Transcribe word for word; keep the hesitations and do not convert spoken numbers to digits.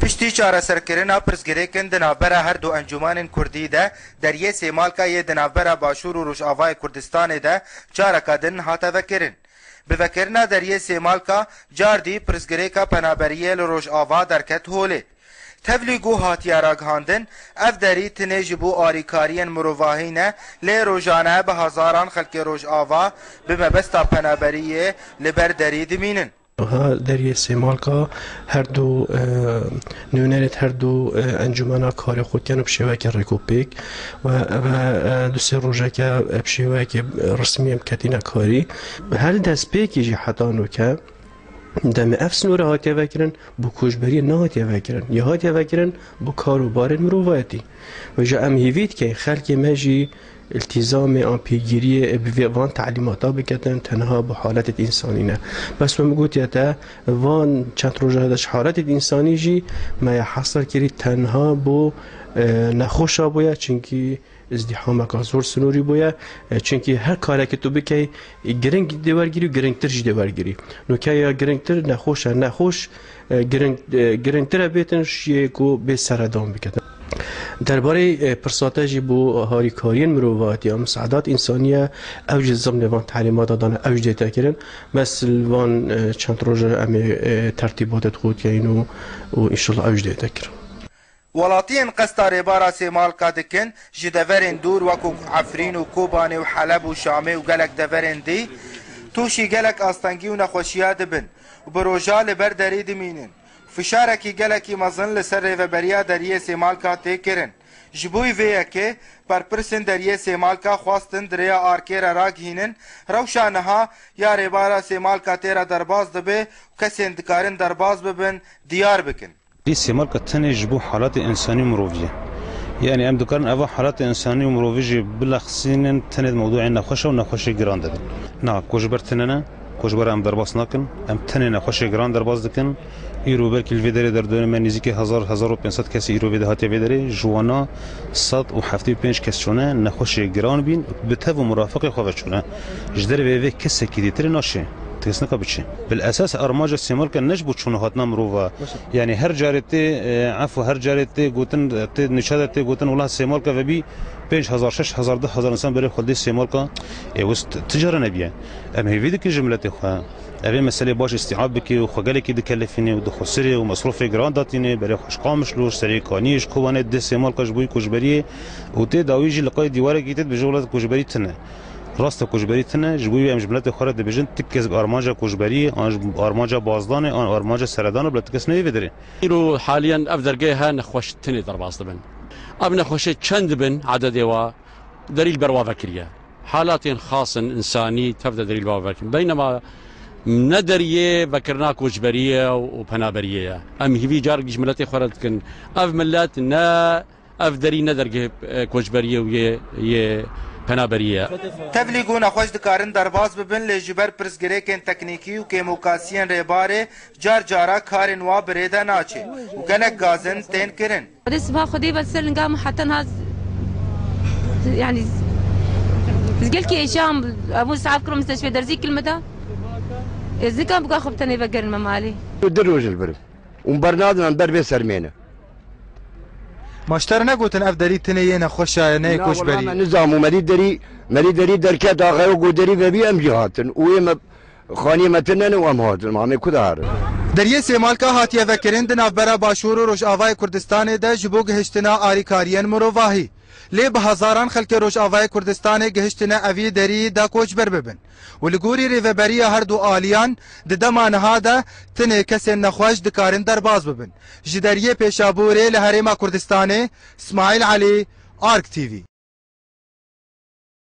Piştî çareserkirina pirsgirêkin di navbera her du encûmanên kurdî de, deriyê Sêmalka yê di navbera Başûr û Rojavayê Kurdistanê de careke din hate vekirin. Bi vekirina deriyê Sêmalka, cardî pirsgirêka penaberiyê li Rojava derket holê. Tevlî ku hatiye ragihandin, ev derî tinê ji bo arîkariyên mirovahî ne, lê rojane bi hezaran xelkê Rojava bi mebesta penaberiyê li ber derî dimînin. Niha deriyê Sêmalka her du, e, nûnerêt her du, e, encûmena karê xwe dikin bi şêweyeke rêkopêk û ev, e, du sê rojeke, e, bi şêweyeke resmî em ketîne karî. Her destpêkê jî heta nûke demê ev sînorê hatiye vekirin, bi koçberiyê nehatiye vekirin. Ya hatiye vekirin bi kar û barên mirovayetî. Vêca em hîvî dikin xelkê me jî îltîzamê an pêgiriyê bi vê, van telîmata biketin, tenha bi haletê însanî ne. Bes min gotiye te, van çend roja de ji haletê însanî jî me ya hesr kirî tenha bo, e, nexweşa bûye, çimkî îzdîhameka zor sînorî bûye, e, çimkî her karekî tu bikey, e, giring dê wergirî û giringtir jî dê wergirî. Nûke ya giringtir nexweş e, nexweş, e, giring, e, giringtir e bêtin şiyê ku bê seredan biketin. Derbarê, e, pirsa te jî bo harîkariyên mirovatî ya misaedat însanî ye, ew jî zimnê van telîmata dane, ew jî dê te kirin. Bes li van, e, çend roje em ê, e, tertîbatê xwe dikeyin û, û înşallah ew jî dê te kirin. Welatiyên qesta rêbara Sêmalka dikin, ji deverên dûr wekû Efrîn û Kobanê û Heleb û Şamê û gelek deverên dî, tûşî gelek astengî û nexweşiya dibin û bi roja li ber derî dimînin. Fişarekî gelekî mezin li ser rêveberiya deriyê Sêmalka tê kirin. Ji bo vê yekê, berpirsên deriyê Sêmalka xwestin di rêya arkê re ragihînin, rewşa niha ya rêbara Sêmalka tê re derbas dibe û kesên dikarin derbas bibin, diyar bikin. Lê Sêmalka tenê ji bo halatê însanî û mirovî ye. Yanî em dikarin eva halatê însanî û mirovî jî bilexsînin, tenê di mewdûê nexweşa û nexweşê giran de bin. Na, koçber tune ne, koçbera em derbas nakin, em tenê nexweşê giran derbas dikin. Îro belkî li vê derê derdorê me nêzîkî hezar, hezar û pênc sed kesî îro vê de hatiye vê derê, ji wana sed û heftê û pênc kes çûne, nexweşê giran bîn, bi tev û murafeqê xwe ve çûne. Ji dervê vê kesekî dî tirê naşê. Ti kes nika biçe. Bil esas armanca Sêmalka ne ji bo çûn û hatina mirova. Yanî her carê tê, e, efû her carê tê gotin, tê nûçe de tê gotin, wela Sêmalka vebî pênc hezar, şeş hezar, du hezar însan berê xwe dê Sêmalka. Ê wis ti, ti cara nebiye. Em hêvî dikin ji miletê xwe. Ev ê meselê baş îstîab bike û xwe gelekî dikelifîne û dixwesirê û mesrofê giran datîne, berê xwe ji Qamişlo, ji Serê Kaniyê, ji Kobanê dê Sêmalka ji bo koçberiyê û tê dawî jî li qey dîwarekî tê dibêje wela koçberî tune. Rast e, koçberî tune, ji bo wî em ji miletê xwe re dibêjin, ti kes bi armanca koçberiyê, an ji armanca bazdanê, an armanca seredanê bila ti kes neyê vê derê. Îro haliyen ev dergehê he nexweş tinê derbas dibin. Ev nexweşê çend dibin, ededê wa derî li ber wa vekiriye. Halatên xas in, însanî, tev de derî li ber wa vekirin. Beynema ne deriyê vekirina koçberiyê û penaberiyê ye. Em hîvî carek ji miletê xwe re dikin. Ev milet ne Ev derî ne dergehê, e, koçberiyê û yê, yê penaberiyê ye. Tevlî ku nexweş dikarin derbas bibin, lê ji ber pirsgirêkên teknîkî û kêmûkasiyên rêbarê car cara karên wa bi rê de naçe û gelek gazin tên kirin. Xwedê siba Xwedê be ser linga min heta niha z-, yani z-, ez gelkî êşam, hemû saet kirim misteshfê derzî kilmeda. Ez nikam bika xwe bi tenê vegerin me malê. Di roj li vir im. Hûn bernadin em ber vê sermê ne. Ma ji te re negotin ev derî tinê yê nexweşa ye, ne yê Na, koçberî? Wela me nizam û merî derî, merî derî derket axeyo ku derî vebî em jî hatin. Û yê me, xaniyê me tune ne û em hatin. Ma em ê ku de herin? Deriyê Sêmalka hatiye vekirin di navbera Başûr û Rojavayê Kurdistanê de ji bo gihiştina arîkariyên mirovahî. Lê bi hezaran xelkê Rojavayê Kurdistanê gihiştine evî derî da koçber bibin. Û li gorî rêveberiya her du aliyan di dema niha de tinê kesên nexweş dikarin derbas bibin. Ji deriyê Pêşaborê li Herêma Kurdistanê, Smaîl Elî, Ark T V.